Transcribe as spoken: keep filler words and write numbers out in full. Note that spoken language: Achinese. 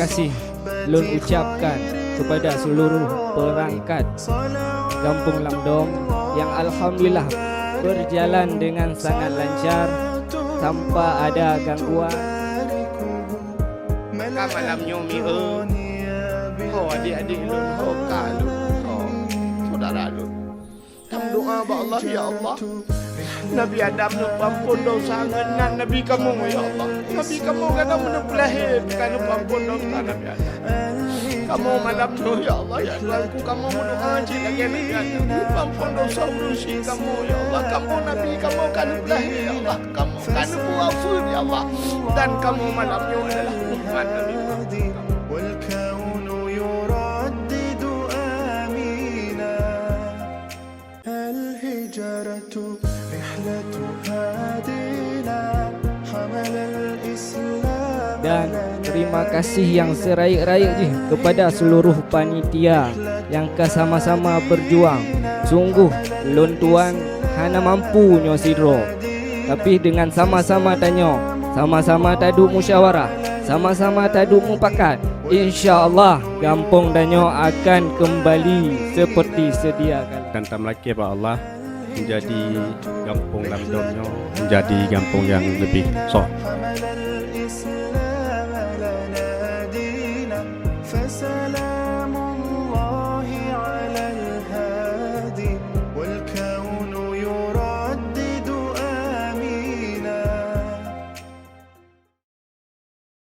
Kasih lôn ucapkan kepada seluruh perangkat Gampông Lamdom yang alhamdulillah berjalan dengan sangat lancar tanpa ada gangguan. Ka malam nyoe mi eu, ho adik-adik lôn, ho ka lôn, ho syedara lôn. Tameudoa bak Allah, ya Allah. Nabi Adam neupeuampon desya ngon nan Nabi kamoe, ya Allah. Nabi kamoe kadang meuneuk peulahé ka neupeuampon desya Nabi Adam. Kamoe malam nyoe, ya Allah, ya Tuhanku, kamoe meudoa cit lagèe Nabi Adam. Neupeuampon desya ureueng syik kamoe, ya Allah. Kamoe Nabi kamoe ka neupeulahé, ya Allah. Kamoe ka neupeugafeue, ya Allah. Dan kamoe malam nyoe adalah umat Nabi Muhammad. والكون يردد آمينا. الهجرة رحلة هادينا، حمل الإسلام Dan terima kasih nyang seurayeuk-rayeuk jih kepada seluruh panitia nyang ka sama-sama berjuang. Sungguh, lôn tuan hana mampu nyoe sidroe. Tapi dengan sama-sama tanyoe, sama-sama taduek musyawarah, sama-sama taduek mupakat, insya Allah gampông tanyoe akan kembali seperti sedia kala. Dan tameulakèe bak Allah, menjadi gampông Lamdom nyoe menjadi gampông nyang leubeh soe.